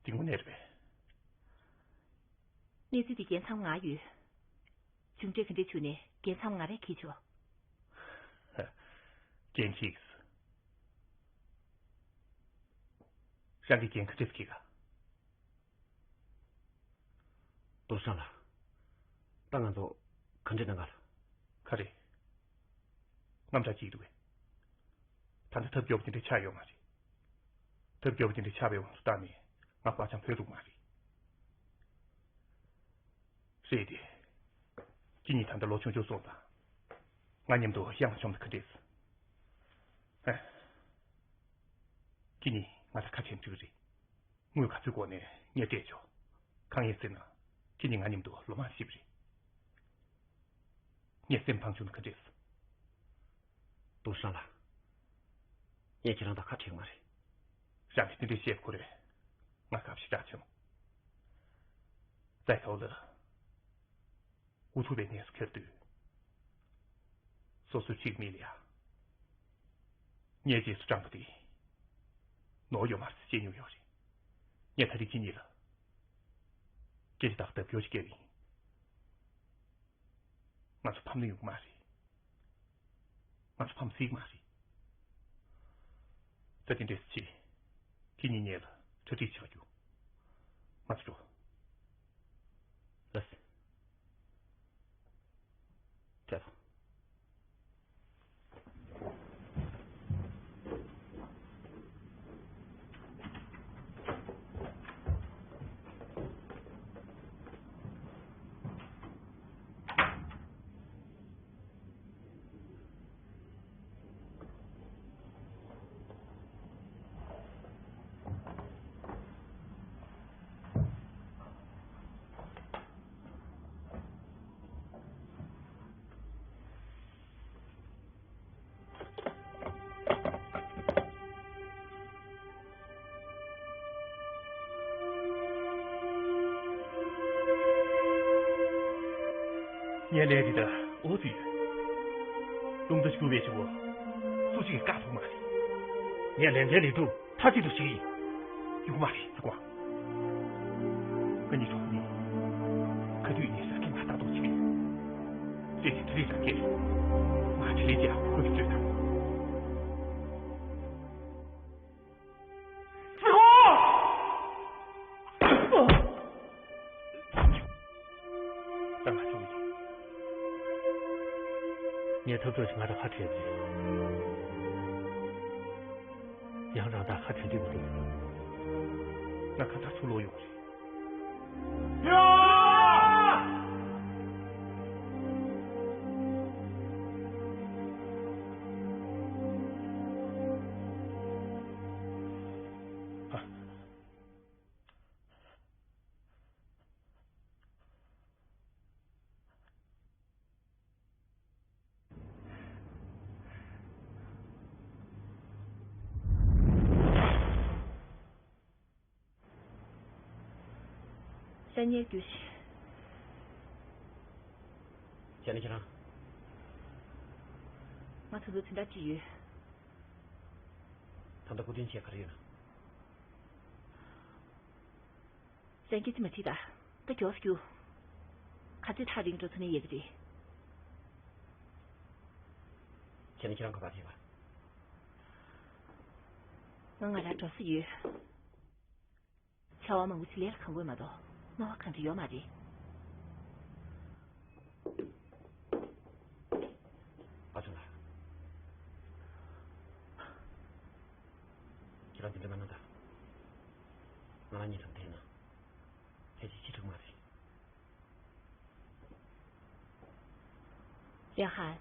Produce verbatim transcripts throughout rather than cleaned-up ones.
འདི་དངོས་གནས་རེད་པས། གནས་ཚུལ་འདི་རྒྱལ་མཚམས་ང་ཡོད། མཇུག་འབྲས་ག་འདྲས་བྱུང་ནས་རྒྱལ་མཚམས་ང་རས་འཁྱེར་ཆོག་འགན་འཁྱེར། རང་གི་འགན་ག་འདྲས་འཁྱེར་ག་ཏུའུ་ཧྲན་ལགས། ད་ང་ཚོ་ག་འདྲས་གནང་ག་ལ། ག་རེ། དངངས་སྐྲག་སྐྱེ་གི་འདུག་གས། ད་ལྟ་ཐབས་སྐྱོ་པོ་དེ་འདྲ་ཆགས་ཡོད་མ་རེད། ཐབས་སྐྱོ་པོ་དེ་འདྲ་ཆགས་པའི་དབང་དུ་བཏང་ནས་ང་དཔའ་ཆང་ཕོད་ཐུབ་མ་རེད། རེད་དེ། ཁྱེད་གཉིས་ད་ལྟ་ལོ་ཆུང་ཆུང་སོང་དང་། ང་མཉམ་དུ་གཡང་ལ་མཆོངས་ན་ག་འདྲས། ཧེ། ཁྱེད་གཉིས་ང་ལ་ཁ་བྲལ་འགྲིག་གི་རེད། དངུལ་ག་ཚོད་དགོས་ནའི་ངས་སྤྲད་ཆོག་གང་ཡིན་ཟེར་ན། ཁྱེད་གཉིས་ང་མཉམ་དུ་ལོ་མང་བཞུགས་པ་རེད། ངའི་སེམས་ཕམ་བྱུང་ན་ག་འདྲས། ཏུའུ་ཧྲན་ལགས། ངས་ཁྱེད་རང་དང་ཁ་བྲལ་གི་མ་རེད། རང་གིས་དེ་འདྲས་བཤད་ཁོ་རེ། ང་དགའ་ཞིག་རག་བྱུང་། ཙའི་ཐའོ་ལགས། འུ་ཐུག་པའི་གནས་སུ་འཁེལ་དུས། སོ་སོའི་ཕྱིའི་མི་ལ་ཡ། ངའི་རྗེས་སུ་འབྲངས་པ་དེ། ནོར་ཡོད་མ་རེད་ཟེར་བཤད་མྱོང་ཡོད་རེད། ངས་ད་རེས་ཁྱེད་གཉིས་ལ། སྐད་ཆ་དག་ལྡབ་སྐྱོར་ཞིག་བརྒྱབ་ཡིན། ང་ཚོ་ཕམ་ནི་ཡོང་གི་མ་རེད། ང་ཚོ་ཕམ་སྲིད་ཀྱི་མ་རེད། ད་དེ་འདྲས་བྱེད། ཁྱེད་གཉིས་ངེད་ལ་གྲ་སྒྲིག་བྱ་རྒྱུ། ང་ཚོ་འགྲོ། ལགས་སེ། ཁྱེད་ལ། ངའི་ལས་འདི་ལྟར་འོ་ཙི་ཡོད། རླུང་རྟ་ཞུ་བའི་ཞུ་བ། སུ་ཞིག་གིས་བཀག་ཐུབ་མ་རེད། ངས་ལས་འདྲའི་ལས་སྒྲུབ་མཐའ་གཅིག་ཏུ་བྱེད་ཀྱི་ཡིན། ཡོང་གི་མ་རེད། ཧ་གོ། ང་གཉིས་གྲོགས་ནི། ག་དུས་ནས་རང་གིས་ང་ལྟ་རྟོག་བྱེད་ཀྱི་ཡོད། རེད་དེ་དེ་རིང་རང་གིས་ང་དྲིན་ལན་འཇལ་དགོས་ཀྱི་ཚོད་དང་། ད་ང་ཚོ་ངས་ཐབས་གྲོགས་ཤིག་ང་རང་ཁ་བྲལ་བ་རེད། ཡང་རང་དང་ཁ་བྲལ་འདོད་མི་འདུག་ང་ཁ་ཐག་ཚུར་ལོག་ཡོང་གི་རེད། ཤ་ཉལ་རྒྱུ་ཞིག་བྱས་ན་ཁྱེད་རང་། ང་ཚོ་ཚོ་དེ་འདྲ་ཅིག་ཡོད། ད་ལྟ་སྐུ་མདུན་ཆེ་ག་རེ་ཡོད་ན། སེང་གེ་ཅི་མ་བྲིས་ད། ད་མགྱོགས་སུ་རྒྱུགས། ག་ཚོད་ཐག་རིང་འགྲོ་ཐུབ་ན་ཡག་གི་རེད། བྱས་ན་ཁྱེད་རང་ག་པར་ཕེབས་པ། ང་ང་རང་འགྲོ་ས་ཡོད། བྱ་བ་མང་པོ་ཞིག་ལས་ལ་གང་དགོས་མ་གཏོགས་སྨྲ་བ་གང་འདྲ་ཡོད་མ་རེད། ཨ་ཅོ་ལགས། ཁྱེད་རང་འདི་འདྲ་མ་གནང་ད། ང་རང་གཉིས་དང་བསྡད་ན། ཕལ་ཆེར་ཅི་འགྲིག་མ་རེད། ལིན་ཧན།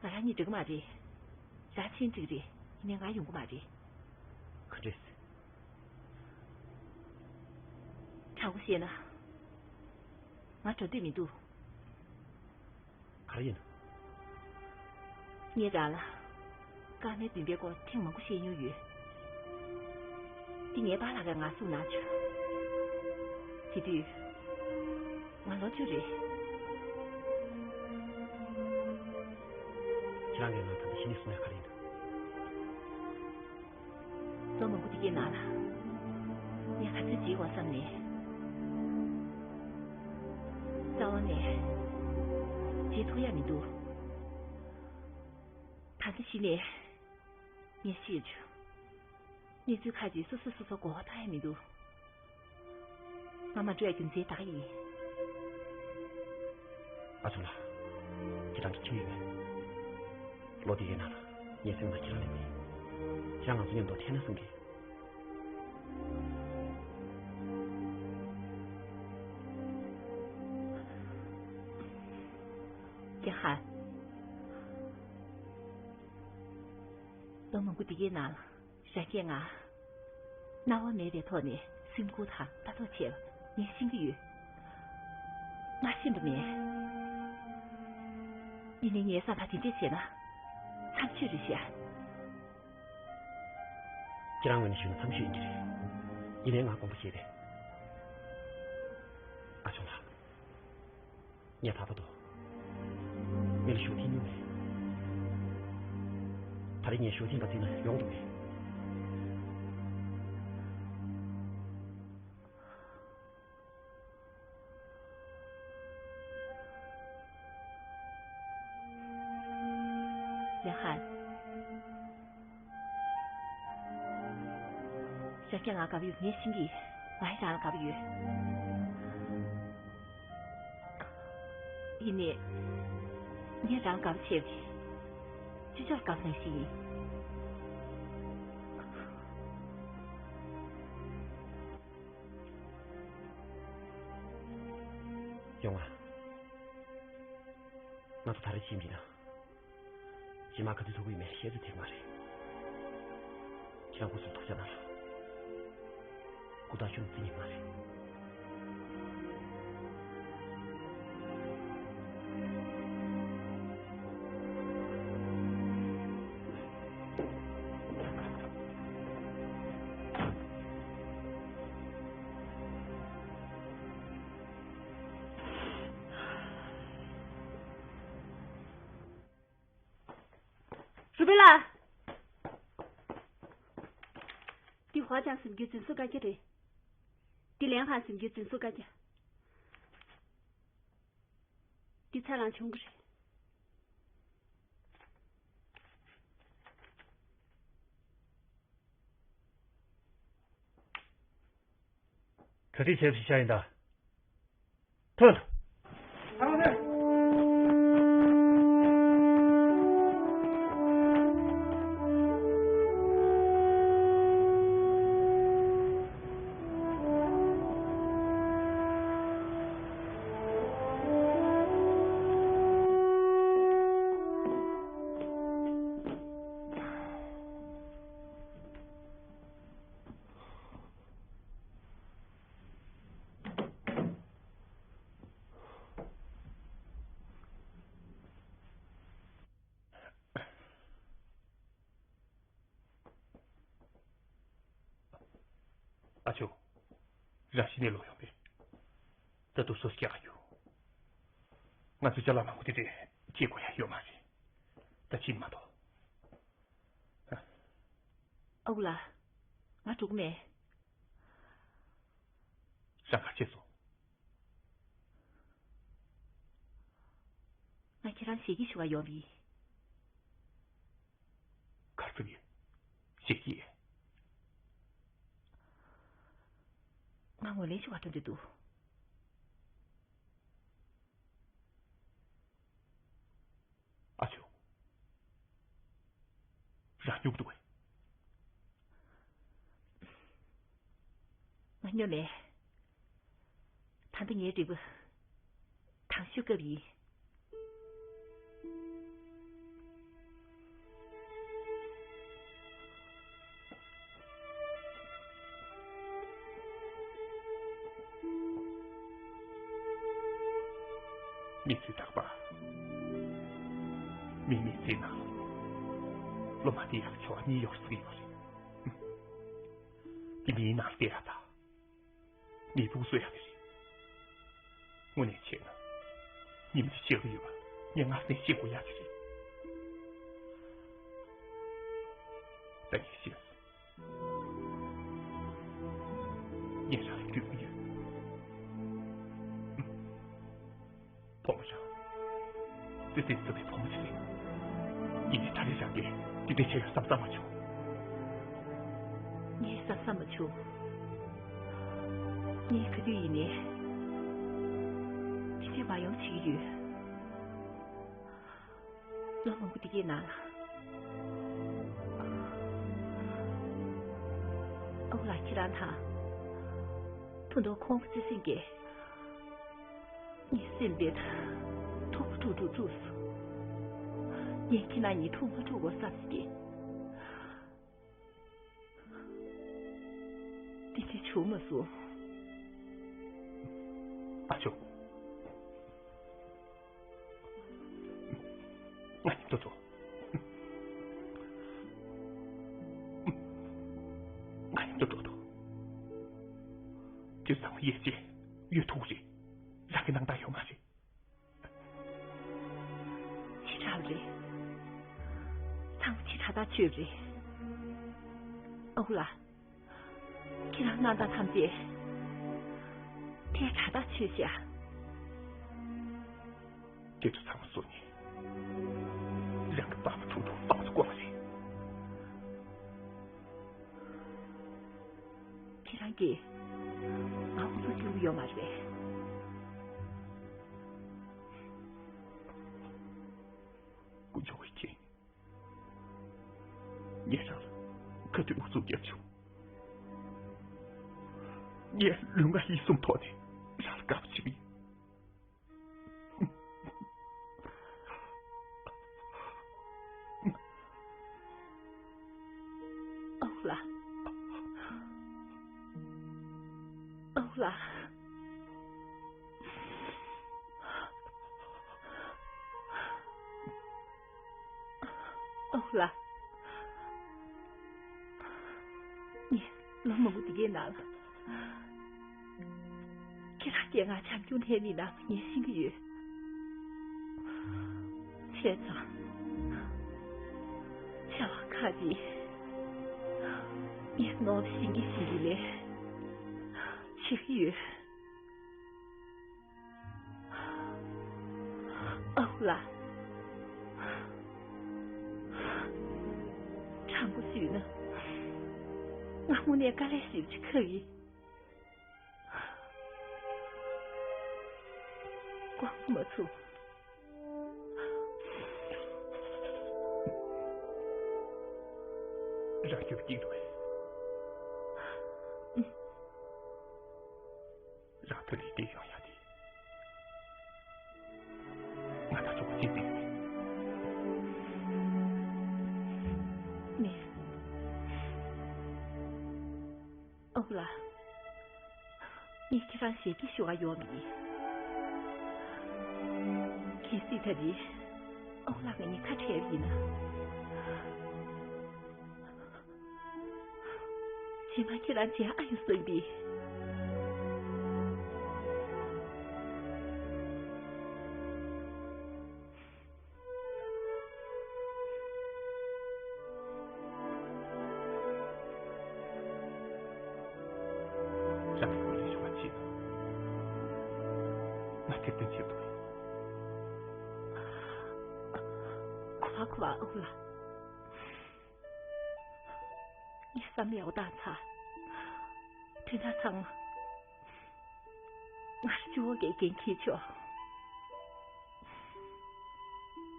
ང་རང་གཉིས་འགྲིག་གི་མ་རེད། རང་ཕྱིན་འགྲིག་རེད། ཡིན་ནའི་ང་ཡོང་གི་མ་རེད། ག་འདྲས། དྲང་པོ་བཤད་ན། ང་འགྲོ་འདོད་མི་འདུག་ག་རེ་ཡིན། ངས་རང་ལ་ཀརྨའི་འདུན་པའི་སྐོར་ཐེངས་མང་པོ་བཤད་མྱོང་ཡོད། འདི་ངའི་པཱ་ལགས་ཀྱིས་ང་གསུངས་གནང་བྱུང་། དེ་དུས་ང་ལོ་བཅུ་རེད། ཁྱེད་རང་གིས་ང་ད་ལྟ་གཞི་ནས་གསུང་ཡ་ག་རེ་ཡིན། ལོ་མང་པོ་དེ་གའི་ནང་ལ་ངས་ག་ཚོད་ བརྗེད་དགོས་བསམ་ནས། རྩ་བ་ནས་བརྗེད་ཐུབ་ཡ་མི་འདུག་ད་ལྟ་གཞི་ནས་ངས་ཤེས་བྱུང་། གནས་ཚུལ་ཁག་ཅིག་སོ་སོས་སོ་སོ་མགོ་སྐོར་གཏོང་ཡ་མི་འདུག་ང་མ་འགྲོ་ཡ་རྒྱུ་མཚན་ད་ག་ཡིན། ཨ་ཆུང་ལགས། ཁྱེད་རང་གིས་ཁྱིམ་ཡོད་མེད། ལོ་འདི་གའི་ནང་ལ་ངའི་སེམས་ནང་ཁྱེད་རང་ལས་མེད། ཁྱེད་རང་ང་ཚོ་མཉམ་དུ་འཕྲད་ན་བསམ་གི། ཀྱེ་ཧ། ལོ་མང་པོ་འདི་གའི་ནང་ལ། རང་གིས་ང་སྣང་བ་མེད་པའི་ཐོག་ནས་སེམས་ཁུར་དང་ལྟ་རྟོག་བྱས་པ་ངས་ཤེས་ཀྱི་ཡོད། ང་ཤེས་པ་མེད། ཡིན་ནའི་ངའི་བསམ་པ་དེ་འདྲས་བྱས་ན་མཚམས་ཆོད་རེད་ཤག་ཁྱེད་རང་ངོས་ནས་ཞུས་ན་མཚམས་ཆོད་ཡིན་གྱི་རེད། ཡིན་ནའི་ང་དགོངས་པ་བཞེས་པས། ཨ་ཆུང་ལགས། ངས་ད་བར་དུ་མི་ལ་ཞུ་ཐེངས་ཉུང་མེད། ད་རེས་ངས་ཞུ་ཐེངས་པ་བརྩིས་ན་ཡོང་འདུག་མེད། ལེ་ཧན། རང་གིས་ང་དགའ་པོ་ཡོད་ངས་ཤེས་ཀྱི། ང་ཡང་རང་ལ་དགའ་པོ་ཡོད། ཡིན་ནའི། ངས་རང་དགའ་པོ་བྱས་པ་དེ། ཅི་ལྟར་དགའ་པོ་ནང་བཞིན་ཡིན། ཡོང་ང་། ང་ཚོ་ད་རེས་ཕྱིན་པ་ཡིན་ན། རྗེས་མ་ག་དུས་ཐུག་གི་ཡོད་མེད་བཤད་ཚོད་ཐིག་མ་རེད། ཁྱེད་རང་སྐུ་གཟུགས་ཐུགས་ཅག་གནང་རོགས། སྐུ་ཐག་ཆོད་ནས་བརྩི་ཉན་མ་རེད། རུ་པེ་ལ། འདི་ཧྭ་ཅང་ཟེར་མཁན་འཛིན་སྐྱོང་བཀའ་རྒྱ་རེད། འདི་ལན་ཧན་ཟེར་མཁན་འཛིན་སྐྱོང་བཀའ་རྒྱ། འདི་ཚ་རང་བྱུང་གི་རེད། ག་རེ་བྱས་པ་ཞིག་བྱ་ཡིན་ད། ཐོན། ཨ་ཅོ། རང་གཞི་ནས་ལོག་ཡོང་པས། ད་དུང་སོ་སོ་སྐྱེལ་ག་རྒྱུ། ང་ཚོའི་ཅ་ལག་མང་པོ་དེ་འདྲས་སྐྱེལ་དགོས་ཡ་ཡོད་མ་རེད། ད་ཕྱིན་མ་གཏོགས། ཨ་ཁུ་ལགས། ང་འགྲོ་གི་མེད། རང་ག་རེ་བྱས་སོང་། ང་ཁྱེད་རང་ཞལ་གྱིས་ཞུ་ག་ཡོང་བ་ཡིན། ག་རེ་ཟེར་གྱི་ཡོད། ཞལ་གྱིས། ང་ངོས་ལེན་ཞུ་ག་འགྲོ་འདོད་འདུག་ཨ་ཅོ། རང་སྨྱོ་གི་འདུག་གས། ང་སྨྱོ་མེད། ད་ལྟ་ངའི་རིག་པ་དྭངས་ཤོས་སྐབས་ཡིན། མི་ཚེ་རྟག་པར་མིའི་མི་ཚེའི་ནང་སློབ་མ་དེ་ཡང་ཆོ་ག་གཉིས་ཡོད་ཟེར་གྱི་ཡོད་རེད། དེ་མིའི་ནང་བསྡད་ཡ་དང་། མི་ཕུགས་གསོ་ཡག་དེ་རེད། དངོས་གནས་བྱས་ན། ཉིན་མོ་དེ་ཆེ་རུ་ཡོད་པ་ངས་སྔར་ནས་ཤེས་དགོས་ཡག་དེ་རེད། ད་ངས་ཤེས་སོང་། ངས་ དུས་ཡོད། ཕོ་མོ་ཞིག་ཙི་ཙི་ཙི་བའི་ཕོ་མོ་ཞིག་རེད། ཡིན་ནའི་ད་རེས་རང་གིས་དེ་འདྲ་བྱས་ཡོད་བསམ་བསམ་མ་བྱུང་། ངས་བསམ་བསམ་མ་བྱུང་། ངས་ག་དུས་ཡིན་ནའི་དེ་འདྲ་མ་ཡོང་བྱེད་ཀྱི་ཡོད། ལོ་མང་པོ་འདི་གའི་ནང་ལ། ཨོ་ལགས། ཁྱེད་རང་དང་ཕུ་ནུ་ཁོང་བུ་ཚེ་སྲིང་གིས་ངའི་སེམས་དེ་ཐུག་པ་དཀྲུག་དཀྲུག་དཀྲུགས་སོང་། ངས་ཁྱེད་རང་གཉིས་ཐུག་མ་དཀྲུག་གོ་བསམ་གྱི། འདི་འདྲ་བྱུང་མ་སོང་། ཨ་ཅོ། ང་མཉམ་དུ་འགྲོ། ང་མཉམ་དུ་འགྲོ་དོ། ཁྱེད་ཚང་མ་ཡིད་ཆེས་ཡོད་ཐུག་རེད། རང་གི་སྣང་དག་ཡོད་མ་རེད། ཕྱི་དྲགས་རེད། ཚང་མ་ཕྱི་དྲགས་ཐག་ཆོད་རེད། ཨོ་ལགས། ཁྱེད་རང་སྣང་དག་ཐམས་ཅད་ཕྱི་དྲགས་ཐག་ཆོད་ཤག། ཁྱེད་ཚོ་ཚང་མ་སུ་ནི་རང་གི་པགས་པ་ཐུག་ཐུག་པགས་སུ་བཀོག་རེད། ཁྱེད་རང་གིས་ང་ཨུ་ཚུགས་སྐྱོན་གྱི་ཡོད་མ་རེད་པས། དཀོན་མཆོག་གིས་མཁྱེན། ངས་རང་ལ་ག་དུས་ཨུ་ཚུགས་བརྒྱབ་བྱུང་། ངས་ལུས་ངག་ཡིད་གསུམ་ཐོག་ནས་རང་ལ་དགའ་པོ་བྱེད་ཀྱི་ཡིན། ཨོ་ལགས། ཨོ་ལགས། ཨོ་ལགས། ངས་ལོ་མང་པོ་འདི་གའི་ནང་ལ། ཁྱེད་རང་སྐྱེ་ང་བྱམས་སྐྱོང་ལྷད་མེད་གནང་བ་ངས་ཤེས་ཀྱི་ཡོད། བྱས་ཙང་། བྱ་བ་ཁག་ཅིག་ངས་ནོར་བཞིན་གྱི་བཞིན་གྱི་ལས་བྱེད་ཀྱི་ཡོད། ཨོ་ལགས། དྲང་པོ་ཞུས་ན། ང་དངོས་གནས་དཀའ་ལས་ཞེ་པོ་ཅིག་ཁག་གི། དགོངས་མ་ཚོམས། རང་རྒྱུད་སྐྱིད་འདུག་གས། རང་ཐུགས་ལ་བདེ་ཡོང་ཡ་དེ། ང་དང་ཆོག་པ་ཅིག་དེ། ནས། ཨོ་ལགས། ངས་ཁྱེད་རང་ཞེ་གི་ཞུ་ག་ཡོང་མི་ཡིན། གལ་སྲིད་ད་རེས་ཨོ་ལགས་ང་གཉིས་ཁ་བྲལ་བ་ཡིན་ན། རྗེས་མ་ཁྱེད་རང་མཇལ་ཨ་ཡོང་ས་ཡིན་པས། རང་གི་སྐུ་ལས་ཞུ་བ་བྱེད། ང་ཐེར་འདོན་བྱེད་དོ། གོ་བ་གོ་བ་ཨོ་ལགས། ངས་བསམ་ཡག་པོ་བཏང་ཚར། དེ་འདྲ་ཚང་མ། ང་སྤྱི་བོ་གས་འགན་འཁྱེར་ཆོག་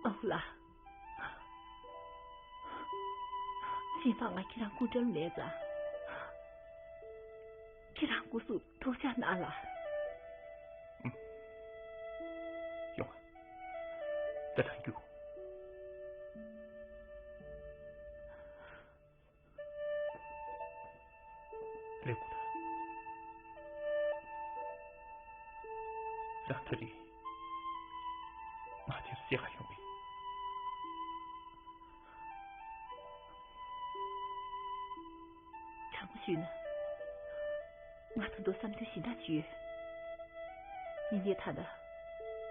ཨོ་ལགས། རྗེས་མ་ང་ཁྱེད་རང་སྐུ་མགྲོན་མེད་ཙང་། ཁྱེད་རང་སྐུ་གཟུགས་ཐུགས་ཅག་གནང་ལགས། ཡོང་ང་། ད་རང་རྒྱུགས། སླེབས་དགོས་ད། རང་ད་རེས་ང་དེར་བཤད་ག་ཡོང་གི། དྲང་པོ་ཞུས་ན། ང་ད་དུང་བསམ་ཚུལ་གཞན་དག་ཅིག་ཡོད། ཡིན་ནའི་ད་ལྟ་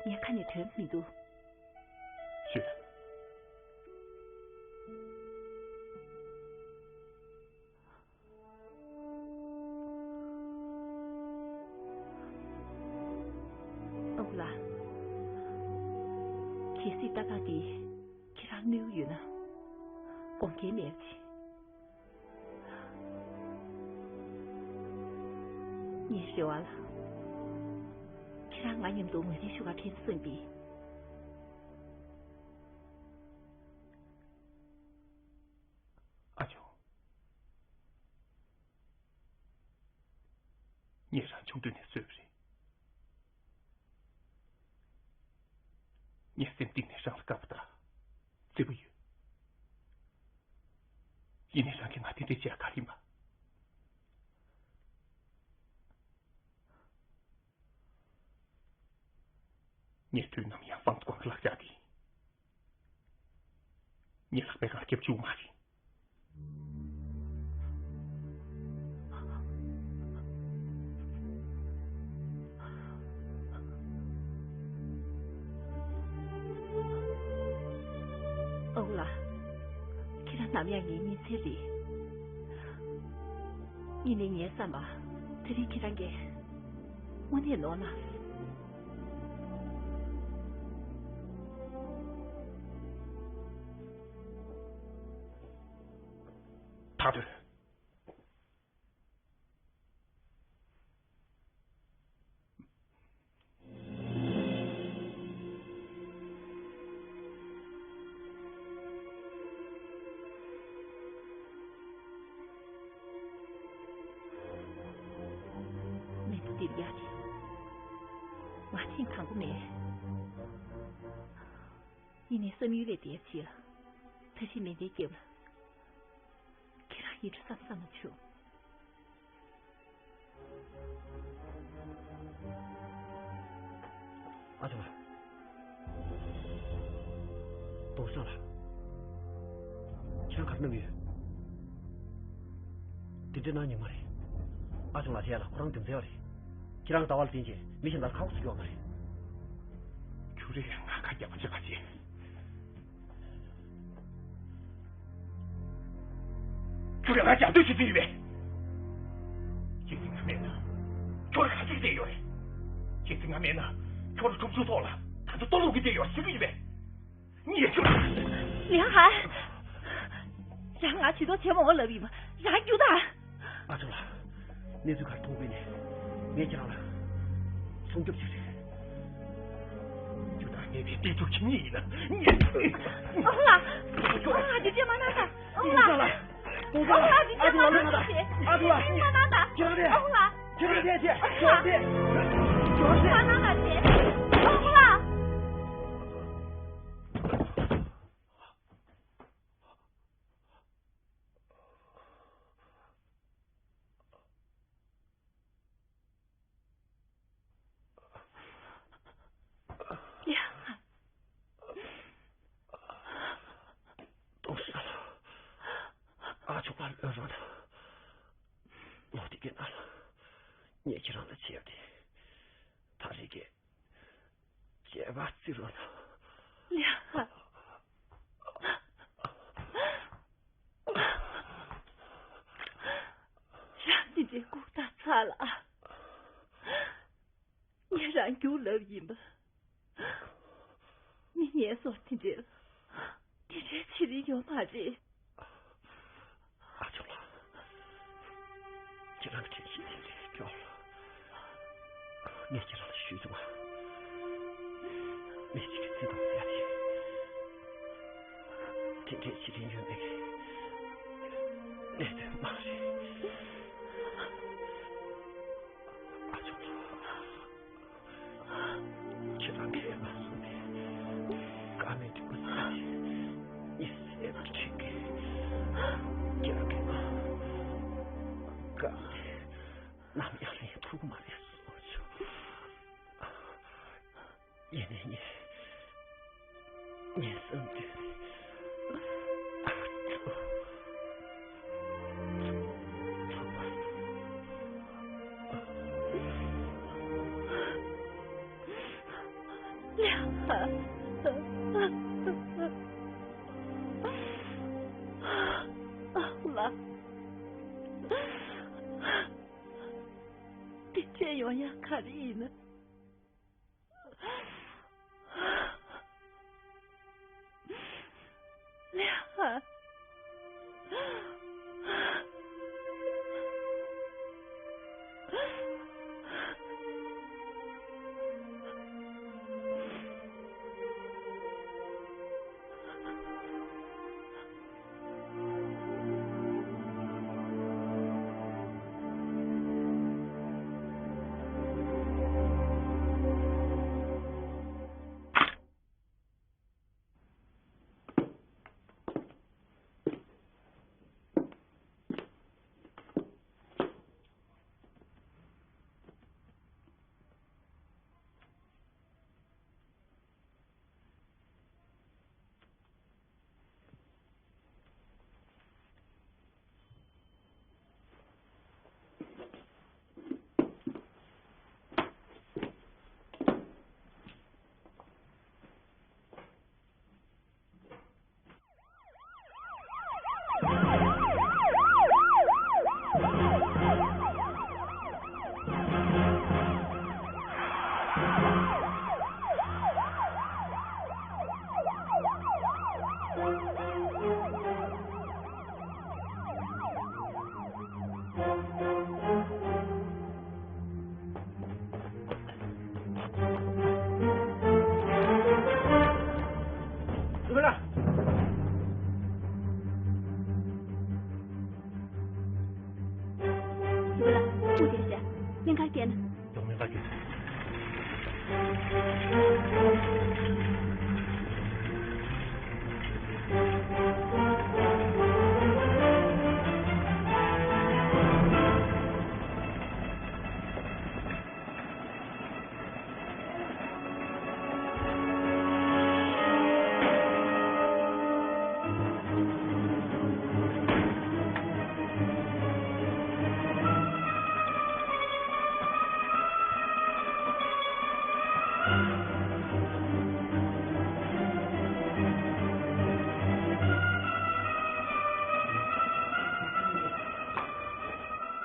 ངའི་ཁ་ནས་དོན་མི་འདུག་ཞུས་ད། གལ་སྲིད་ཏག་ཏག་འདི་ཁྱེད་རང་གནོད་ཀྱི་ཡོད་ན། དགོངས་འགལ་མེད་པ་བྱེད། ངའི་རེ་བ་ལ། ཁྱེད་རང་ང་མཉམ་དུ་ངོས་ལེན་ཞུ་གར་ཕེབས་བསམ་པས། ཨ་ཇོ། ངས་རང་ཆུང་དུས་ནས་གསོས་པ་རེད། ངས་སེམས་གཏིང་ནས་རང་ལ་དགའ་པོ་དང་བརྩེ་པོ་ཡོད། ཡིན་ནའི་རང་གིས་ང་དེ་འདྲས་བྱས་ག་རེ་ཡིན་པ། ངས་དུས་ནམ་ཡང་ཧྥང་ཙི་ཀོང་གི་ལག་ཆ་དེ་ངའི་ལག་པའི་སྒང་ལ་བརྒྱབ་བཅུག་མ་རེད། ཨོ་ལགས། ཁྱེད་རང་ནམ་ཡང་ངའི་གཉེན་ཚན་རེད། ཡིན་ནའི་ངའི་བསམ་པ་དེ་རིང་ཁྱེད་རང་གིས་དངོས་གནས་ནོར་ན། ཐག་ཆོད། མི་ཚེ་འདིར་ཡག་གི། ང་ཐེངས་དང་པོ་མེད། ཡིན་ནའི་བསམ་ཡུལ་ལས་འདས་ཕྱིར། ད་རེས་མེ་མདའི་རྒྱབ་ལ། ཁྱེད་རང་ཡིན་འགྲོ་བསམ་བསམ་མ་བྱུང་། ཨ་ཅོ་ལགས། ཏོང་ཧྲི་ལགས། ཁྱེད་རང་ག་རེ་གནང་གི་ཡོད། དེ་འདྲ་གནང་ཉན་མ་རེད། ཨ་ཅོ་ལགས་དེ་ཡ་ལ་ཁོ་རང་རྒྱུ་མཚན་ཡོད་རེད། ཁྱེད་རང་ལྟ་བ་ལ་བརྟེན་བྱས་མི་གཞན་ལ་ཁ་ཁོག་ཚུགས་ཡོད་མ་རེད། ཁྱོད་རེ་ང་ཁ་རྒྱབ་པ་ཅི་ག་བྱེད། ཁྱོད་རང་ང་རྒྱབ་གཏོད་བྱེད་ཀྱི་ཡོད་པས། ཁྱེད་ཀྱིས་ང་མེད་ན་ཁྱོད་རང་ག་ཚོད་བསྡད་ཡོད་རེད། ཁྱེད་ཀྱིས་ང་མེད་ན་ཁྱོད་རང་ཁྲོམ་ཆུ་ཐོག་ལ་ད་དུང་ལྟོ་བླུག་གི་བསྡད་ཡོད་ཟེར་གྱི་ཡོད་པས། ངས་ཁྱོད། ལིའང་ཧན། རང་ང་ཇུས་གཏོགས་བྱེད་མ་དགོས་ལབ་ཡིན་པ། རང་རྒྱུགས་དང་། ཨ་ཅོ་ལགས། གནས་ཚུལ་ག་རེ་མཐོང་པས་ནས་ངས་ཁྱེད་རང་ལ་སྲུང་སྐྱོབ་བྱེད་རེད། རྒྱུ་དང་ནད་པའི་སྟེང་དུ་ཁྱིམ་གཉིས་ཡིན་ན་ངས། ཨ་ཁུ་ལགས། ཨ་ཁུ་ལགས་འདི་འདྲས་མ་གནང་དང་། ཨ་ཁུ་ལགས། ཨ་ཁུ་ལགས་འདི་འདྲས་མ་གནང་དང་། ཨ་ཁུ་ལགས། འདི་འདྲས་མ་གནང་དང་། ཁྱེད་རང་དེ། ཨ་ཁུ་ལགས། ཁྱེད་རང་དེ་ཁྱེད། ཁྱེད་རང་དེ། མ་གནང་དང་། ཨ་ཁུ་ལགས། ཡ། ཏོང་ཧྲི་ལགས། ཨ་ཅོ་ལགས་ལ་འོས་རོགས་གནང་། ལོ་དེ་གའི་ནང་ལ་ངས་ཁྱེད་རང་ལ་བྱས་པ་དེ་ད་རེས་ཀྱི་བྱས་པ་བརྩི་རོགས་གནང་། ལིའང་ཧན། རང་འདི་འདྲའི་ལྐུགས་རྟགས་ཚ་ལ། ངས་རང་རྒྱུགས་ལབ་ཡིན་པ། མི་ངན་སོང་དེ་འདྲའི་དེ་འདྲའི་བྱེད་རིན་ཡོད་མ་རེད། ཨ་ཅོ་ལགས། ཁྱེད་རང་གི་དྲན་ཤེས་དེ་རེད་སྐྱོ། ངས་ཁྱེད་རང་ལ་ཞུས་སོང་ང་། མི་གཅིག་གི་བརྩེ་དུང་ཟེར་ཡ་དེ་དེ་འདྲའི་བྱེད་རིན་ཡོད་མེད་ཀྱི་གནད་དོན་མ་རེད། ཨ་ཅོ་ལགས། ཁྱེད་རང་གིས་ང་བཟུང་ནས་ཀ་མེད་དྲི་མ་ཟ་ནས་ངའི་སེམས་ཁྲིད་ཀྱིས། ཁྱེད་རང་གིས་ང་བཀག་ནས་ནམ་ཡང་ལེན་ཐུབ་ཀྱི་མ་རེད་གསུངས་བྱུང་། ཡིན་ནའི་ངས། ངའི་བསམ་དོན་ནི། ཨ་ཅོ། ཚང་མ། ལིའང་ཧན། ཨ་ཁུ་ལགས། དེ་བྱས་ཡོང་ཡ་ག་རེ་ཡིན་ན། སུ་ལ། སུ་ལ། སྐུ་དེར་བྱ། སྙིང་ཁར་སྐྱེལ་ན། ཡོང་མིན་པ་ཀི།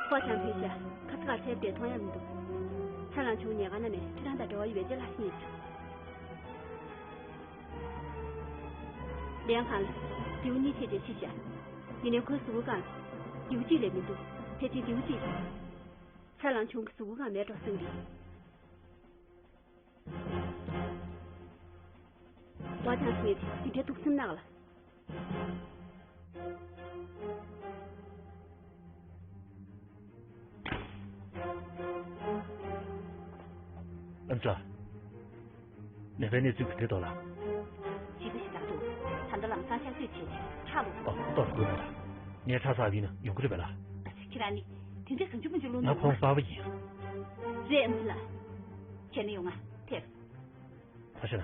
ཧྭ་ཅང་ཕེ་ཤ། ཁ་ཚ་ཁ་ཚའི་བདེ་ཐོང་ཡང་མི་འདུག་ཧ་ལང་ཆུང་ཉལ་ཁང་ནང་ནས་ཁྱེད་རང་དང་འབྲེལ་བ་ཡོད་པའི་ལྗད་ལགས་ཤེས་ཡོད་ཀྱང་། ལན་ཁང་ལ་རྡེའུ་གཉིས་ཆེད་ཅེས་ཕྱི་བཞག་ཡིན་ནའི་ཁོའི་གཟུགས་པོ་སྒང་ལ་རྡེའུ་གཅིག་ལས་མི་འདུག་ཕལ་ཆེར་རྡེའུ་གཅིག་རེད། ཧ་ལང་ཆུང་གི་གཟུགས་པོ་སྒང་མེད་འགྲོ་སེམས་ཀྱི། ཧྭ་ཅང་ཕེ་ཡིས་འདི་འདྲའི་སྡུག་སེམས་གནང་ལ། ཨ་ཅག་ནད་པའི་གནས་ཚུལ་ག་འདྲ་འདུག་ལགས། ཞེ་པོ་ཞིག་ལངས་འདུག་ད་ལྟ་ལམ་སང་ཤག་བཅོས་བྱས་ནས་ཁྲག་བླུགས། ཨོ། ཏོག་ཙམ་སྒུག་རོགས་གནང་། ངས་ཁྲག་བསགས་པ་ཡིན་ན་ཡོང་གི་རེད་པས་ལགས། ཨ་ཙི། ཁྱེད་རང་ནི་དེ་འདྲའི་གང་བྱུང་མང་བྱུང་བླུགས་ན། ང་ཁོང་པ་ཕ་ཡིན། རེད། ཨ་ཙི་ལགས། བྱས་ན་ཡོང་ང་། ཐེབས། ཕ་ཤ་ན།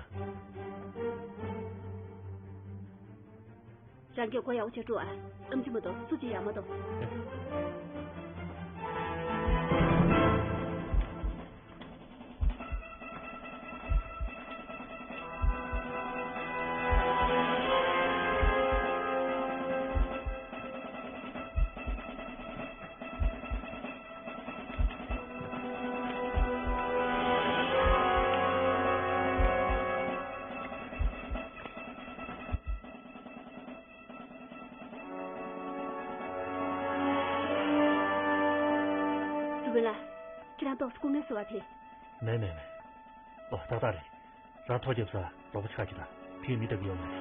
རང་གིས་སྒོ་ཡག་པོ་ཕྱེ་དྲུག་ཨ། ཨེམ་ཆི་མ་གཏོགས་སུ་གཅིག་ཡར་མ་གཏོགས། ཟུར་པ་ལགས། ཁྱེད་རང་ཏོག་ཙམ་སྐུ་ངལ་གསོ་བ་ཕེབས། མེད་མེད་མེད། ཨོ། ཏག་ཏག་རེད། རང་ཐོག་རྒྱབ་ས་རོགས་པ་ཆགས་ཀྱི་ད། ཕིའི་མི་ལྟ་གི་ཡོད་མ་རེད།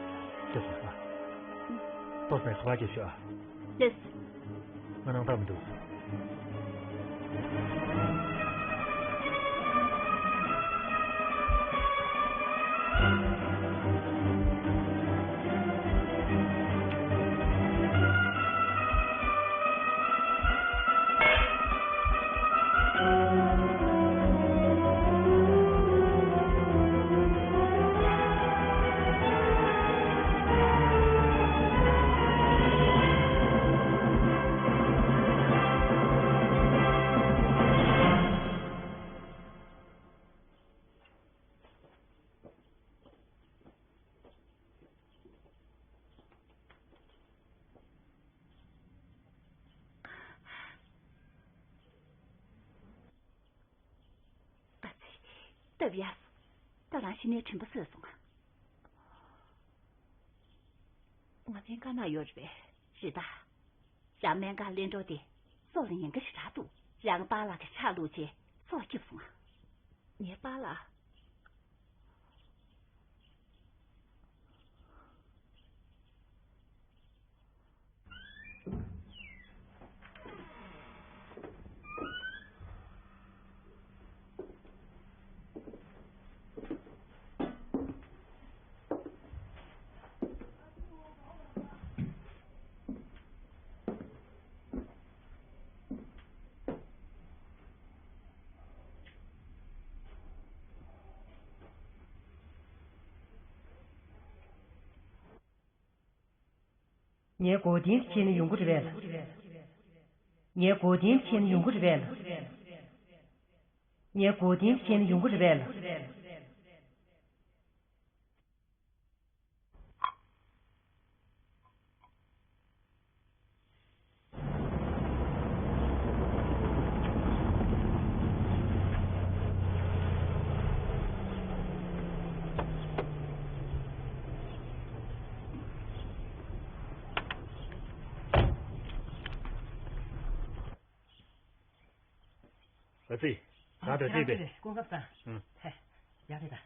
ཁྱོད་སོང་ཨ། ཏོག་ཙམ་ཁ་པར་རྒྱབ་ཤོག་ཨ། ལགས། ང་སྣང་དག་མི་འདུག་ཨ་ཙི། སྟབས་ཡག་སོང་། ད་རང་གཞི་ནས་དྲན་པ་གསོས་སོང་ང་། ང་སྨན་ཁང་ན་ཡོད་རེད་པས། རེད་ད། རང་སྨན་ཁང་གླེན་གྲོགས་དེ་སྲོག་ལ་ཉེན་ཁ་ཞེ་དྲག་འདུག་ཡང་པཱ་ལགས་ཀྱི་ཕྱག་བླུགས་བྱས་སྲོག་སྐྱོབ་སོང་ང་། ངའི་པཱ་ལགས། ངའི་མགོ་རྟིང་དེ་བྱས་ནས་ཡོང་གི་རེད་པས་ལགས། ངའི་མགོ་རྟིང་དེ་བྱས་ནས་ཡོང་གི་རེད་པས་ལགས། ངའི་མགོ་རྟིང་དེ་བྱས་ནས་ཡོང་གི་རེད་པས་ལགས། ཨ་ཙི། ད་ལྟ་ཅི་བས། སྐུ་ངོ་སང་། ཧེ། ཡག་རེད་ད།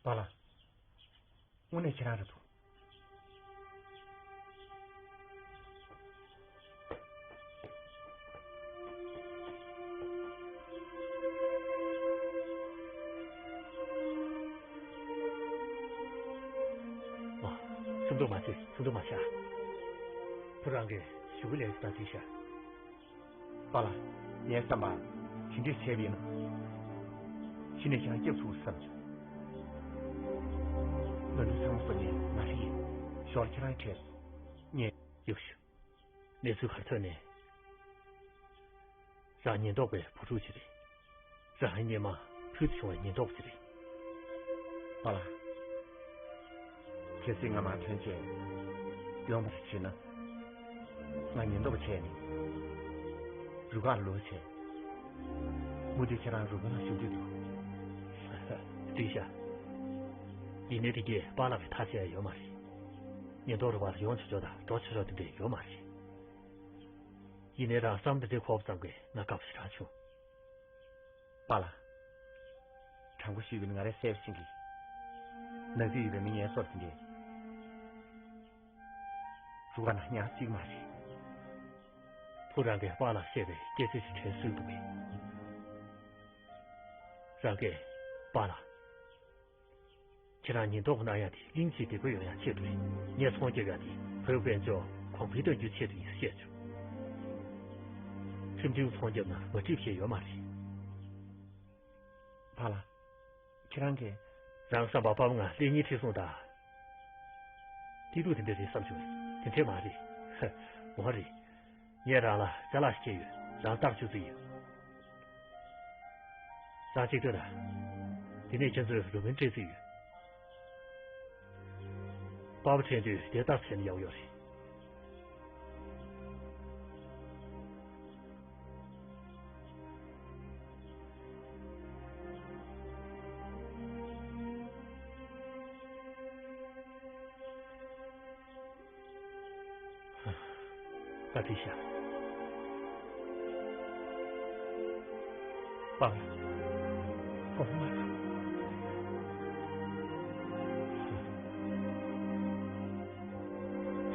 པཱ་ལགས། དངོས་གནས་ཁྱེད་རང་རེད་འདུག་ཨ། སེམས་སྡུག་མ་བྱེད། སེམས་སྡུག་མ་བྱེད། བུ་རང་གིས་ཞུ་གི་ལས་ཀ་དེ་བྱ། པཱ་ལགས། ངའི་བསམ་པར་དེ་འདྲས་བྱས་པ་ཡིན་ན། གཞི་ནས་ཁྱེད་རང་སྐྱབས་ཐུབ་བསམ་བྱུང་། ང་ཚོ་ཚང་མ་སོ་ཉན་མ་རེད། ཞོར་ཁྱེད་རང་གྲས་ངས་གཡུག་ཞུ། གནས་ཚུལ་ག་རེ་ཐོན་ནས། རང་ཉེན་རྟོག་པའི་བུ་ཕྲུག་ཅིག་རེད། རང་སྔོན་མ་བུ་དེ་བྱུང་བའི་ཉེན་རྟོག་པ་ཅིག་རེད། པཱ་ལགས། གལ་སྲིད་ང་མ་ཐོན་རྗེས་ཡོང་བར་བྱེད་ན། ང་ཉེན་རྟོག་པ་བྱས་ནས་རུ་ཁག་ལོག་བྱས། མུ་མཐུད་ཁྱེད་རང་རུ་ཁག་ནང་ཞུགས་འདོད་འདུག་འགྲིག་ཤག་ཡིན་ནའི་དེ་གས་པཱ་ལགས་ཀྱིས་ཐག་བཅད་ཡ་ཡོད་མ་རེད། ཉེན་རྟོག་རུ་ཁག་ལ་ཡོང་ཆོག་ཆོག་དང་འགྲོ་ཆོག་ཆོག་དེ་འདྲས་ཡོད་མ་རེད། ཡིན་ནའི་རང་བསམ་དེ་འདྲའི་གོ་བ་ཙམ་གྱིས་ང་དགའ་པོ་ཞེ་དྲག་བྱུང་། པཱ་ལགས། དྲང་པོ་ཞུས་པ་ཡིན་ན་ང་རང་གསལ་པོ་ཤེས་ཀྱི། ནག་རྩིས་ཡོད་པའི་མི་ངན་སོགས་དེ་འདྲས་རུ་ཁག་ནང་ཉག་གཅིག་མ་རེད། བུ་རང་གིས་པཱ་ལགས་བཤད་པའི་སྐྱེས་ཚུལ་ཞིག་དྲན་སྲོལ་འདུག་གས། རང་གིས་པཱ་ལགས། ཁྱེད་རང་ཉེན་རྟོག་པ་གནང་ཡག་དེ་གླིང་ཆེའི་བདེ་སྐྱིད་ཡོང་ཡག་ཆེད་དུ་རེད། ངས་ཚོང་རྒྱབ་ཡག་དེ་བོད་དཔལ་འབྱོར་གོང་འཕེལ་གཏོང་རྒྱུའི་ཆེད་དུ་ཡིན་ཟེར་བཤད་བྱུང་། ཁྲིམས་མཐུན་ཚོང་རྒྱབ་ན་མ་འགྲིག་བཤད་ཡོད་མ་རེད། པཱ་ལགས། ཁྱེད་རང་གིས། རང་བསམ་པ་པཱ་ལགས་ང་ལེགས་ཉེས་ཁྲི་སྲོང་དང་། གཏི་ཐུག་དེ་འདྲ་རེད་བསམ་བྱུང་། དེ་འདྲས་མ་རེད། མ་རེད། ངས་རང་ལ་ཅ་ལག་ཞིག་སྤྲད་ཡོད། རང་བརྟག་ཞུ་རྩིས་ཡོད། རང་གཅིག་སྡོད་དང་། དེ་ནས་ཁྱེད་ཚོས་རུ་མིན་སྤྲད་རྩིས་ཡོད། པཱ་ཕ་དྲན་དུས་དེ་ལྟར་བྱས་ན་ཡག་ཡོད་རེད། ད་དེ་བཞག་པཱ་ལགས། དགོངས་པ་མ་ཚོམས།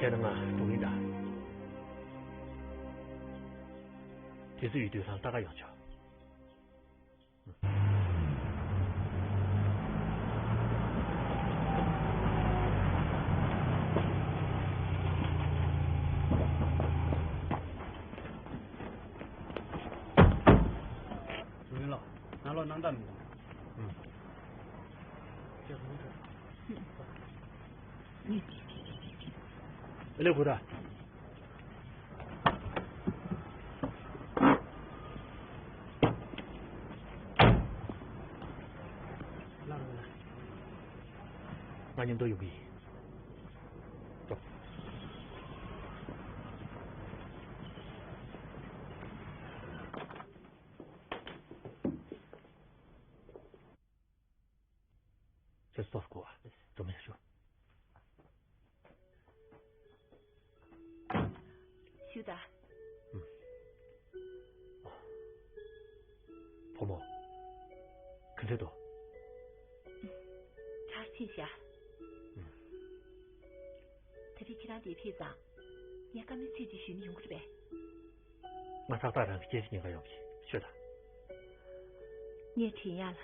བྱས་ན་ང་འགྲོ་གི་ཡིན་ད། དུས་ཚོད་ཡོད་དུས་རང་ལྟ་ག་ཡོང་ཆོག་ཡུན་ལགས། ནང་ལོགས་སྣང་དག་མི་འདུག་ཨ་ལེ་གུ་ར། ང་མཉམ་དུ་ཡོང་གི་ཡིན། ཙོག་ཚེ་སྲོག་སྐོར་བ་འཛོམས་ཡག་ཞུ། ཞུ་དང་། ཨུམ། ཨོ། བུ་མོ། ག་འདྲ་འདུག་གྲྭར་ཕྱིན་ཤག་ཨུམ། དེ་རིང་ཁྱེད་རང་འདིར་ཕེབས་ཙང་། ངས་བཀའ་མོལ་ཚིག་གཅིག་ཞུས་ན་ཡོང་གི་རེད་པས། ང་ཏག་ཏག་རང་གི་སྐད་ཆ་ཉན་ག་ཡོང་ཞིག་ཤོད་དང་། ངས་དྲན་ཡག་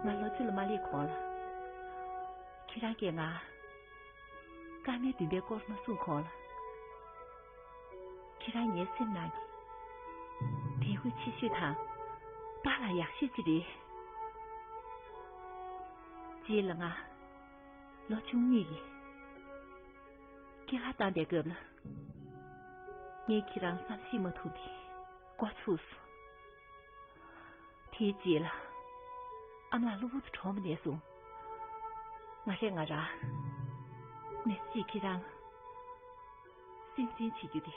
ལ། ང་ལོ་བཅུ་ལ་མ་སླེབས་གོང་ལ། ཁྱེད་རང་གིས་ང་། བཀའ་མོལ་བདུན་པའི་སྐོར་མ་གསུངས་གོང་ལ། ཁྱེད་རང་ངའི་སེམས་ནང་གི། དད་གུས་ཆེ་ཤོས་དང་། པཱ་ལགས་ཡག་ཤོས་ཅིག་རེད། རྗེས་ལ་ང་། ལོ་བཅུ་གཉིས་ཀྱི། སྐྱེས་ལྷ་བཏང་པའི་སྐབས་ལ། ངས་ཁྱེད་རང་བསམ་ཤེས་མ་ཐུབ་པའི་མགོ་ཚུགས་སོང་། དེའི་རྗེས་ལ། ཨ་མ་ལགས་གློ་བུར་དུ་གྲོངས་པ་ནས་བཟུང་། ང་རས་ང་རང་། ནས་ཅིག་ཁྱེད་རང་སེམས་ཅན་བྱེད་རྒྱུ་དེ།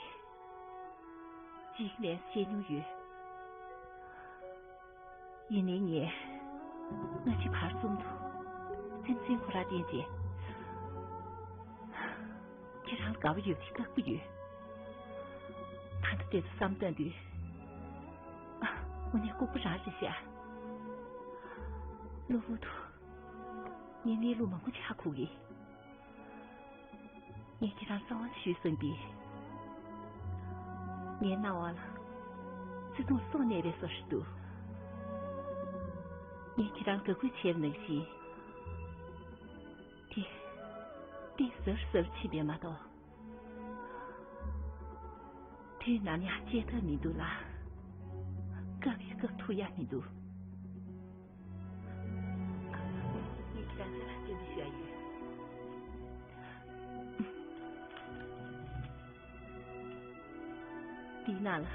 གཅིག་ནས་བཤད་མྱོང་ཡོད། ཡིན་ནའི་ངས། སྔ་ཕྱི་བར་གསུམ་དུ། སེམས་ཅན་ཁོ་རང་བསྟེན་བྱས། ཁྱེད་རང་ལ་དགའ་པོ་ཡོད་དེ་སྐག་པོ་ཡོད། ད་ལྟ་དེ་ཚོ་བསམ་བཏང་དུས། ཨ། དངོས་གནས་ལྐུགས་པ་རང་རེད་ཤག་གློ་བུར་དུ། ངས་གནས་ལུགས་མང་པོ་ཅིག་ཧ་གོ་གི། ངས་ཁྱེད་རང་གསང་བ་ཞུས་བསམ་པས། ངའི་སྣང་བ་ལ། བརྩེ་དུང་སོགས་གནས་པའི་བཟོ་ཞིག་འདུག་ངས་ཁྱེད་རང་དགའ་གུས་བྱས་པ་ནང་བཞིན། དེ། གཏིང་ཟབ་ཟབ་ཕྱིན་པས་མ་གཏོགས། དུས་ནམ་ཡང་བརྗེད་ཐབས་མི་འདུག་ལ། སྐབས་ཡིན་སྐབས་ཐུག་ཡག་མི་འདུག་ངས་ཁྱེད་རང་ཚོ་ལ་སྐྱོན་འདི་ཞུ་ཡ་ཡོད། འདིའི་ནང་ལ།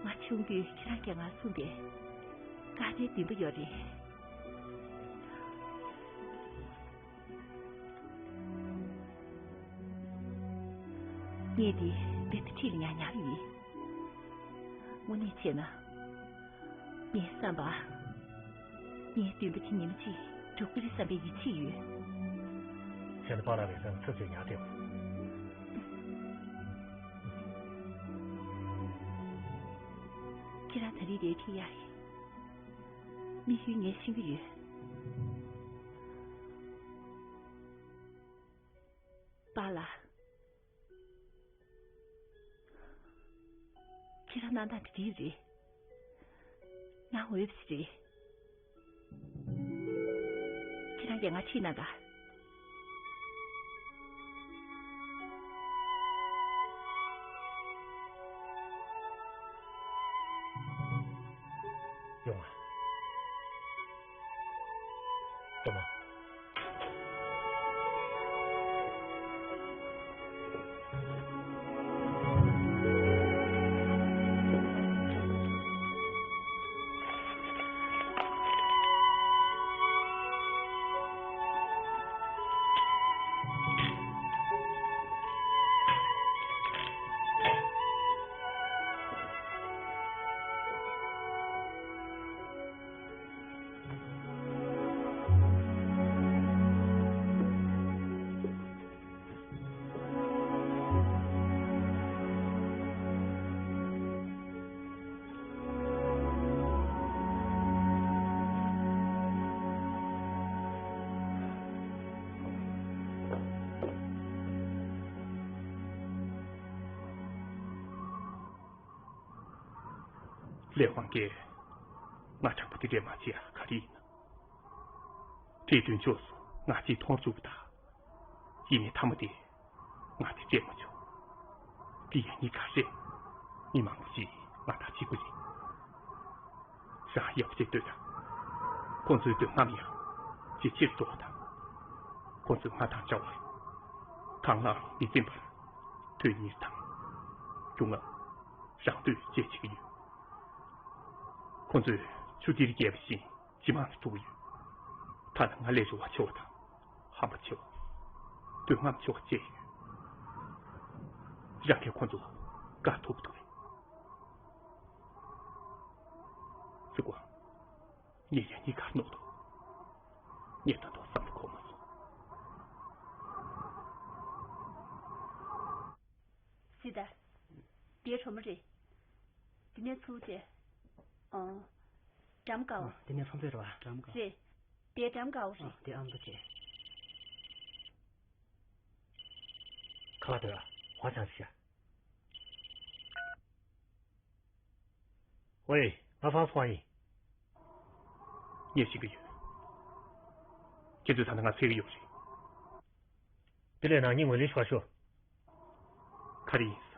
ང་ཆུང་དུས་ཁྱེད་རང་གིས་ང་གསུངས་པའི་བཀའ་བརྡའི་འདུན་པ་ཡོད་རེད། ངས་འདི་རྦད་དེ་འཁྲིས་ལ་ཉར་ཉར་ཡིན། དངོས་གནས་བྱས་ན། ངའི་བསམ་པ། ངའི་འདུན་པ་དེ་ཉི་མ་གཅིག་འགྲུབ་ཀྱི་རེད་བསམ་པའི་ཡིད་ཆེས་ཡོད། བྱས་ན་པཱ་ལགས་རེ་ཟུང་ཚབ་བྱས་ཉར་ཐེངས། ཁྱེད་རང་ད་རེས་འདིར་ཕེབས་ཡག་གི་དམིགས་ཡུལ་ངས་ཤེས་ཀྱི་ཡོད། པཱ་ལགས། ཁྱེད་རང་གནང་སྟངས་དེ་འདྲ་རེད། གནང་འོས་པ་ཞིག་རེད། ཁྱེད་རང་གིས་ང་ཁྲིད་གནང་དང་། ཡོང་ང་། སྟོན་མ། ལས་དབང་གིས་ང་དྲང་པོ་དེ་འདྲས་མ་བྱེད་ཡ་ག་རེ་ཡིན་ན། དེ་དུས་ཕྱོགས་སུ་ང་གཅིག་མཐོང་བཅུག་པ་དང་། ཡིན་ནའི་མཐའ་མ་དེ་ང་དེ་སྤྲད་མ་བྱུང་། དེ་ཡང་ཉིན་ཁ་ཤས་མི་མང་པོ་ཞིག་ང་དང་གཅིག་པ་རེད། རང་ཡག་པོ་བྱས་ལྟོས་དང་། ཁོང་ཚོའི་འདོད་རྔམ་ཡང་ཇེ་ཆེར་འགྲོ་བ་དང་། ཁོང་ཚོས་ང་དང་འདྲ་བར་གང་ལའང་མི་འཛེམ་པར་དོན་གཉེར་དང་། སྒྱུ་རྔམ། རང་འདོད་བཅས་བྱེད་ཀྱི་ཡོད། ཁོང་ཚོས་ཆུ་གཏེར་རྒྱས་པ་བཞིན་ཇེ་མང་དུ་འགྲོ་གི་ཡོད། ཐ་ན་ང་ལས་རེ་བ་ཆེ་བ་དང་ཧམ་པ་ཆེ་བ། འདོད་རྔམ་ཆེ་བ་བཅས་ཡོད། རང་གིས་ཁོ་ཚོ་ལ་དགའ་ཐུབ་ཐུབ་རེད། ཙི་གོ། ངས་ཡང་གཉིས་ཀར་ནོར་འདུག་ངས་ད་དུང་བསམ་བློ་འཁོར་མ་སོང་། སི་ཏཱ། དེའི་གྲོགས་མོ་རེད། དེ་ནས་ཚུར་བྱས། ཨང་། འགྲམ་དཀར་བ། ཨ། དེ་ནས་ཚོང་རྫས་རེད་བ། འགྲམ་དཀར། རེད། དེ་འགྲམ་དཀར་བ་རེད། ཨ། དེ་ཨ་མདོ་བྱས། ཁ་བ་དོད། ཧོ་ཅང་ཤ། ཝེ། ང་ཧྥང་ཧྥང་ཡིན། ངས་ཤེས་ཀྱི་ཡོད། ཁྱེད་ཚོས་ད་ནི་ང་འཚོལ་གྱི་ཡོད་རེད། དེ་ལས་ནང་ཉིན་ངོས་ལེན་ཞུ་བ་ཤོག་ག་རེ་ཡིན།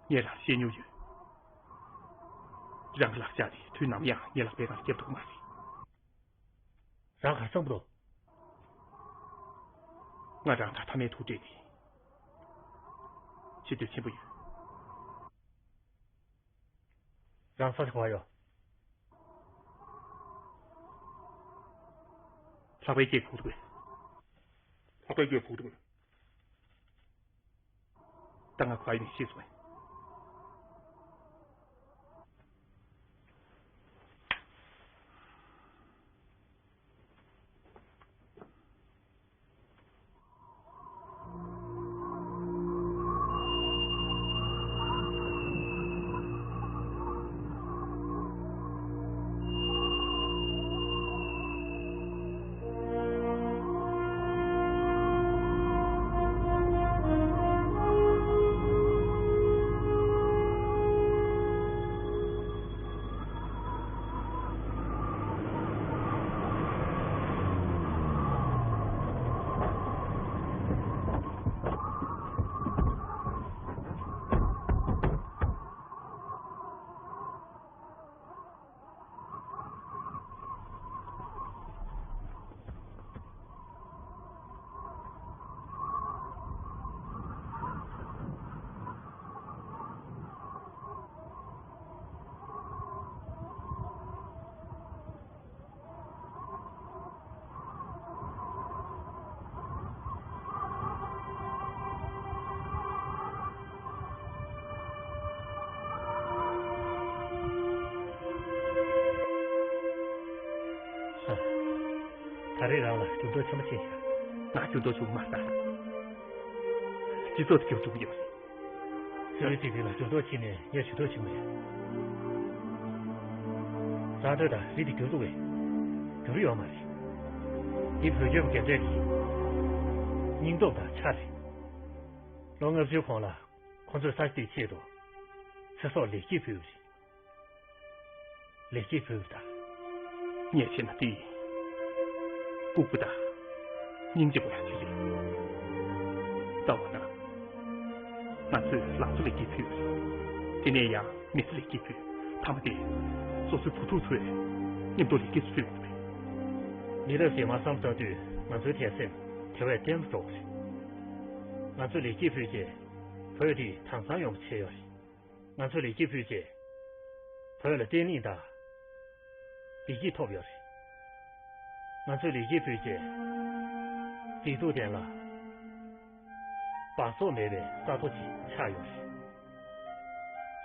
ངས་རང་བཤད་མྱོང་ཡོད། རང་གི་ལག་ཆ་དེ་དུས་ནམ་ཡང་ངའི་ལག་པའི་སྒང་ལ་བརྒྱབ་ཐུབ་ཀྱི་མ་རེད། རང་གར་བསམ་པ་འདུག་ང་རང་དང་མཐའ་མའི་ཐུག་འཕྲད་དེ་བྱེད་འདོད་ཆེན་པོ་ཡོད། རང་ས་ཆ་ག་པར་ཡོད། ལྷག་པའི་སྐད་གོ་འདུག་གས། ལྷག་པའི་སྐད་གོ་འདུག་གས། ད་ང་ག་པར་ཡིན་ཤེས་སོང་ངས། ད་རེས་རང་ལ་འགྱུར་ལྡོག་ཆེན་པོ་ཕྱིན་ཤག་ང་འགྱུར་ལྡོག་བྱུང་མ་རེད། སྤྱི་ཚོགས་འགྱུར་འགྲོ་གི་ཡོད་རེད། སྲོལ་རྒྱུན་སྒྲིག་འཛུགས་ལ་འགྱུར་ལྡོག་ཕྱིན་ནས་ངས་ཇུས་གཏོགས་བྱེད་མེད། རང་འདོད་དང་རིགས་དེ་འགྱུར་འགྲོ་བས་འགྱུར་ཡོད་མ་རེད། འདི་བོད་ཁྱིམ་རྒན་གྲས་ཀྱི་སྙིང་སྟོབས་དང་ཆ་རེད། ལོ་ལྔ་བཅུའི་གོང་ལ་ཁོ་ཚོས་ས་ཆ་དེའི་ཆེད་དུ་ཚེ་སྲོག་ལེགས་སྐྱེས་ཕུལ་བ་རེད། ལེགས་སྐྱེས་ཕུལ་བ་དང་། ངས་བྱས་ན་དེ་ལྐུགས་པ་དང་སྙིང་རྗེ་པོ་ཡང་ཅིག་རེད། རྩ་བ་ན། ང་ཚོས་ལང་ཚོ་ལེགས་སྐྱེས་ཕུལ་བ་རེད། དེ་ནས་ཡང་མི་ཚེ་ལེགས་སྐྱེས་ཕུལ། མཐའ་མ་དེ་སོ་སོའི་བུ་ཕྲུག་ཚོས་མཉམ་དུ་ལེགས་སྐྱེས་སུ་ཕུལ་དགོས་རེད། མི་རབས་ཤིག་མ་བསམ་བསམ་དུས་ང་ཚོའི་དད་སེམས་དེ་བས་བརྟན་པོ་འགྲོ་གི་རེད། ང་ཚོས་ལེགས་སྐྱེས་ཕུལ་རྗེས་བོད་འདི་དྭངས་གཙང་ཡོང་བ་བྱས་ཡོད་རེད། ང་ཚོས་ལེགས་སྐྱེས་ཕུལ་རྗེས། བོད་ལ་བརྟན་ལྷིང་དང་བདེ་སྐྱིད་ཐོབ་ཡོད་རེད། ང་ཚོས་ལེགས་སྐྱེས་ཕུལ་རྗེས། མཛེས་སྡུག་ལྡན་ལ་སྦགས་བཙོག་མེད་པའི་ས་རྡོ་ཅིག་ཆགས་ཡོད་རེད།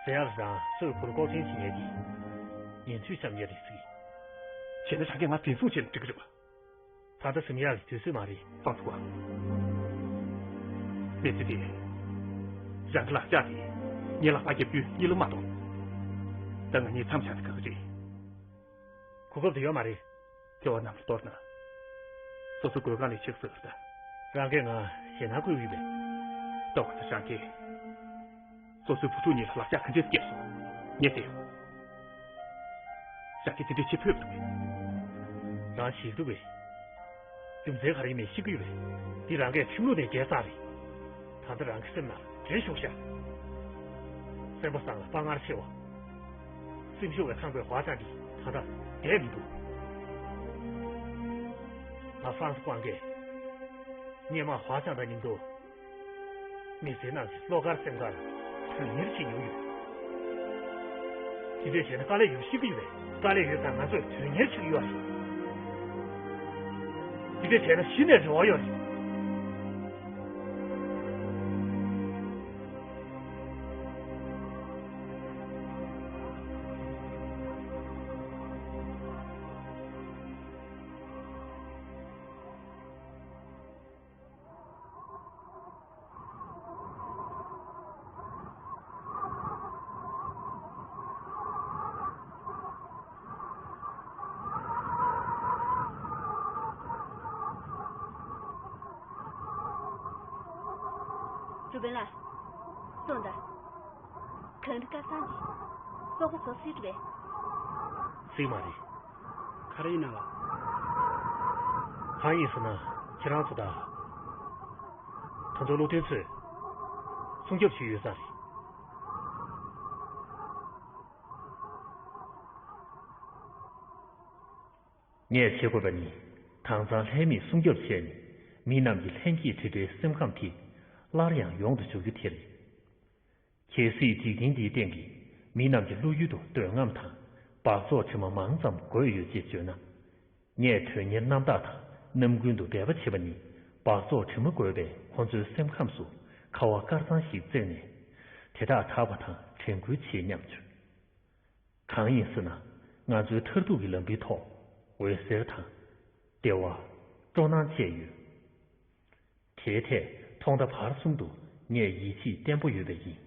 ཟེར་ཡག་ལ་རང་སོས་གུར་ལྐོག་འཐེན་བྱེད་མཁན་གྱི་ཉེས་འཛུགས་བཤམས་མཁན་རེད་ཟེར་གྱི། བྱས་ན་རང་གིས་ང་འཛིན་བཟུང་བྱས་ན་འགྲིག་གི་རེད་པ། ད་ལྟ་གཟིམ་ཡག་གི་དུས་ཚོད་མ་རེད། ཧྥང་ཚུའུ། མི་ཚེ་འདི་རང་གི་ལག་ཆ་དེ་ངའི་ལག་པར་རྒྱབ་རྒྱུའི་གཉིད་ལམ་མ་གཏོང་། ད་ང་གཉིད་མཚམས་བཞག་ན་དགའ་གི་རེད། གོ་སྐབས་དེ་ཡོད་མ་རེད། སྐྱེ་བ་རྣམས་ལ་གཏོར་ན། སོ་སོའི་གོས་གང་ལས་ཆེ་བཟོ་ད། རང་གིས་ང་ཞེད་སྣང་སྐུལ་གྱི་ཡོད་པས། ལྟོས་དང་རང་གིས། སོ་སོའི་བུ་ཕྲུག་གཉིས་ལ་ལག་ཆ་ག་འདྲས་སྐྱེས་སོང་། ངས་ཟེར་ཡོང་། རང་གིས་དེ་འདྲས་བྱེད་ཕོད་མི་འདུག་གས། རང་ཞིག་འདུག་གས། རྒྱུ་མཚན་ག་རེ་ཡིན་མིན་ཤེས་ཀྱི་ཡོད་པས། འདི་རང་གིས་ཁྲིམས་ལུགས་ནས་འགལ་ཚར་རེད། ད་ལྟ་རང་གི་སེམས་ནང་དྲན་ཞུགས་ཤག་སེམས་པ་བཟང་ལ་དཔའ་ངར་ཆེ་བ། སེམས་ཤུགས་ཀྱིས་ཁེངས་པའི་ཧྭ་ཅང་འདི་ད་ལྟ་བསྡད་མི་འདུག་ང་ཧྥང་ཧྥང་གིས་སྔོན་མ་ཧྭ་ཅང་དང་མཉམ་དུ་མི་ཚེ་ནང་གི་བློ་དཀར་སེམས་དཀར་དོན་གཉེར་བྱེད་མྱོང་ཡོད། དེ་འདྲས་བྱས་ན་དཀའ་ལས་ཡོད་ཤི་གི་རེད། དཀའ་ལས་ཡོད་ཙང་ང་ཚོས་དོན་གཉེར་བྱེད་ཀྱི་ཡོད་རེད། དེ་འདྲས་བྱས་ན་གཞི་ནས་རེ་བ་ཡོད་རེད། ཀྲུའུ་པིན་ལགས། སོང་ད། གངས་རི་དཀར་ཚང་གི་སློབ་གྲྭ་བཟོ་ཟིན་རེད་པས། ཟིན་མ་རེད། ག་རེ་ཡིན་ན་ལགས། གང་ཡིན་ཟེར་ན་ཁྱེད་རང་ཚོ་དང་། ད་དུང་སློབ་སྟོན་ཚོས་སྲུང་སྐྱོབ་བྱས་ཡོད་ས་རེད། ངས་བྱེད་དགོས་པ་ནི། དྭངས་གཙང་ལྷད་མེད་སྲུང་སྐྱོབ་བྱས་ནས། མི་རྣམས་ཀྱི་ལྷན་སྐྱེས་དྲི་བྲལ་སེམས་ཁམས་དེ་སླར་ཡང་ཡོང་དུ་འཇུག་རྒྱུ་དེ་རེད། གལ་སྲིད་འཇིག་རྟེན་འདིའི་སྟེང་གི་མི་རྣམས་ཀྱི་བློ་ཡུལ་དུ་འདོད་རྔམ་དང་སྦགས་བཙོག་དྲི་མ་མང་ཙམ་འགོས་ཡོད་ཅེས་བརྗོད་ན། ངས་དོན་གཉེར་རྣམ་དག་དང་རྣམ་ཀུན་ཏུ་འབད་པ་བྱེད་པ་ནི་སྦགས་བཙོག་དྲི་མ་འགོས་པའི་ཁོ་ཚོའི་སེམས་ཁམས་སུ་ཁ་བ་དཀར་གཙང་ཞིག་བརྩེགས་ནས། དེ་དག་དག་པ་དང་དྲན་སྐུལ་བྱེད་སྙམ་བྱུང་། གང་ཡིན་ཟེར་ན། ང་ཚོའི་མཐར་ཐུག་གི་ལམ་བུའི་ཐོག་འོད་ཟེར་དང་། བདེ་བ། སྤྲོ་སྣང་བཅས་ཡོད། དེའི་ཐད་ཐོག་མཐའ་བར་གསུམ་དུ་ངས་ཡིད་ཆེས་བརྟན་པོ་ཡོད་པ་ཡིན།